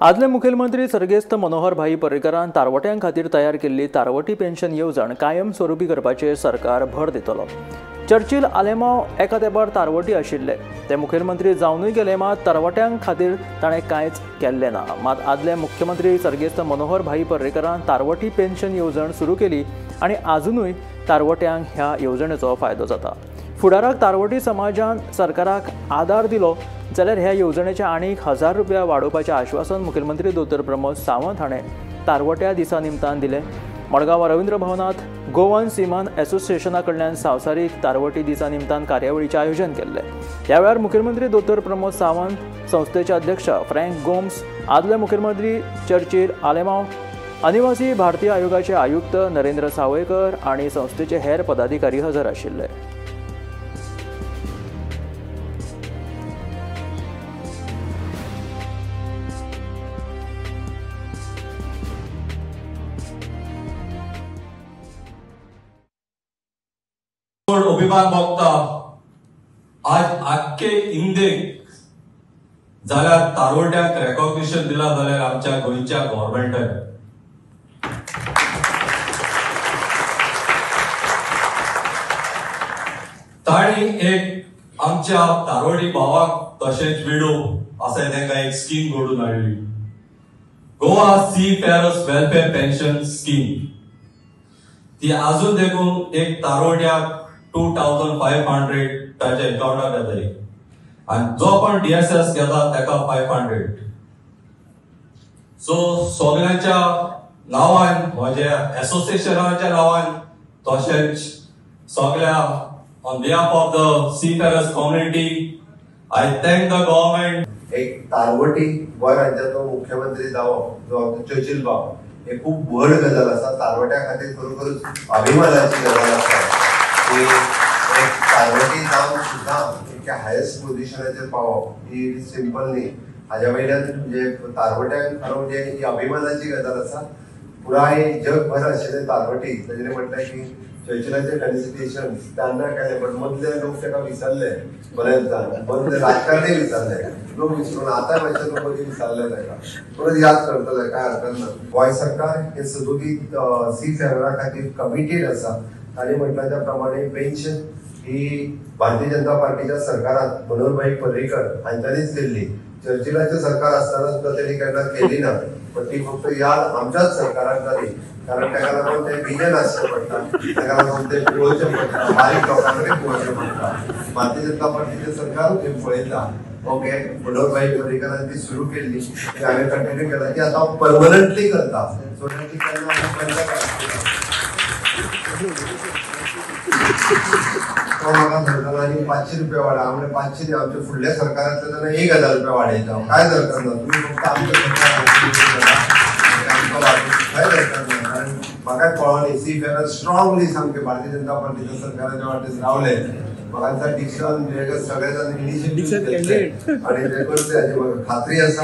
आदले मुखेलमंत्री सर्गेस्त मनोहर भाई पर्रीकरान तारवट्यां खातीर तयार केल्ली तारवटी पेन्शन येवजण कायम स्वरुपी करपाचेर सरकार भर दितलो। चर्चिल आलेमाव एका तेंपार तारवटी आशिल्ले, ते मुखेलमंत्री जावनूय गेले, मात तारवट्यां खातीर ताणें कांयच केल्लें ना। मात आदले मुख्यमंत्री सर्गेस्त मनोहर भाई पर्रीकरान तारवटी पेन्शन येवजण सुरू केली आनी आजुनूय तारवट्यांक ह्या येवजणेचो फायदो जाता। फुडाराक तारवटी समाजान सरकाराक आदार दिलो जाल्यार ह्या येवजणेचे आनीक 1000 रुपया वाडोवपाचें आश्वासन मुखेलमंत्री दोतोर प्रमोद सावंत हाणें तारवट्या दिसा निमतान दिलें। मडगांव रवींद्र भवनांत गोवन सीमन एसोसिएशना कडल्यान संवसारीक तारवटी दिसा निमतान कार्यावळीचें आयोजन केल्लें। ह्या वेळार मुखेलमंत्री दोतोर प्रमोद सावंत, संस्थेचे अध्यक्ष फ्रँक गोम्स, आदले मुखेलमंत्री चर्चिल आलेमाव, अनिवासी भारतीय आयोगाचे आयुक्त नरेंद्र सावयकर आनी संस्थेचे हेर पदाधिकारी हजर आशिल्ले। अभिमान भोगता आज आख्खे इंदेक जाल्यार तारवट्यांक रेकॉग्निशन दिला जाल्यार आमच्या गोंयच्या गव्हर्मेंटान। तांणी एक आमच्या तारवटी भावाक तशेंच विडो अशें तांकां एक स्कीम घडून हाडली, Goa seafarers welfare pension scheme. ती आजून देखून एक तारवट्याक 2500 ताच्या अकाउंटार येतली आनी जो पण डीएसएस घेता ताका 500। सो सगळ्यांच्या नांवान, म्हज्या एसोसिएशनाच्या नांवान, तशेंच सगळ्या on behalf of the seafarers community I thank the government. एक तारवटी गोंय राज्याचो मुख्यमंत्री जावप जो आमचो चर्चिल बाब हे खूब व्हड गजाल आसा। तारवट्या खातीर खरोखरच अभिमानाची गजाल आसा की एक तारवटी जावन सुद्दां एका हायस्ट पोझिशनाचेर पावप ही सिंपल न्ही। हाज्या वयल्यान म्हणजे तारवट्यांक खरो म्हणजे ही अभिमानाची गजाल आसा। पुराय जगभर आशिल्ले तारवटी ताजें म्हटलें की चर्चिलाचे फेलिसिटेशन त्यांना केलें, बट मदले लोक ताका विसरले, बरेच जाण मदले राजकारणी विसरले, लोक विसरून आतां मातशे लोक मदीं विसरले ताका, परत याद करतले, कांय हरकत ना। गोंय सरकार हे सदोदीत सी फेररा खातीर कमिटेड आसा। तांणी म्हटलां त्या प्रमाणे पेन्शन ही भारतीय जनता पार्टीच्या सरकारात मनोहरभाई पर्रीकर हांच्यांनीच केल्ली। चर्चिलाचें सरकार आसतना सुद्दां तेणी केन्ना केली ना, पण ती फक्त याद आमच्याच सरकाराक जाली, कारण ताका लागून ते विजन आसचें पडटा, ताका लागून ते पळोवचें पडटा, बारीक लोकां कडेन पळोवचें पडटा। भारतीय जनता पार्टीचें सरकार तें पळयता। ओके, मनोहरभाई पर्रीकरान ती सुरू केल्ली, ती हांवें कंटिन्यू केला, ती आतां हांव परमनंटली करता। सो ती केन्ना बंद तो म्हाका सांगतालो आनी 500 रुपया वाडा, हांव म्हणलें 500 आमच्या फुडल्या सरकारांतल्या जाल्यार 1000 रुपया वाडयता, कांय हरकत ना, तुमी फक्त आमच्या सरकार आमकां वाडोवंक कांय हरकत ना। कारण म्हाका कळोन सी फेरर स्ट्रॉंगली सामकें भारतीय जनता पार्टीच्या सरकाराच्या वाटेन रावले। म्हाका दिसता डिक्शन सगळे जाण इनिशिएटीव घेतले आनी ते करचे हाची म्हाका खात्री आसा।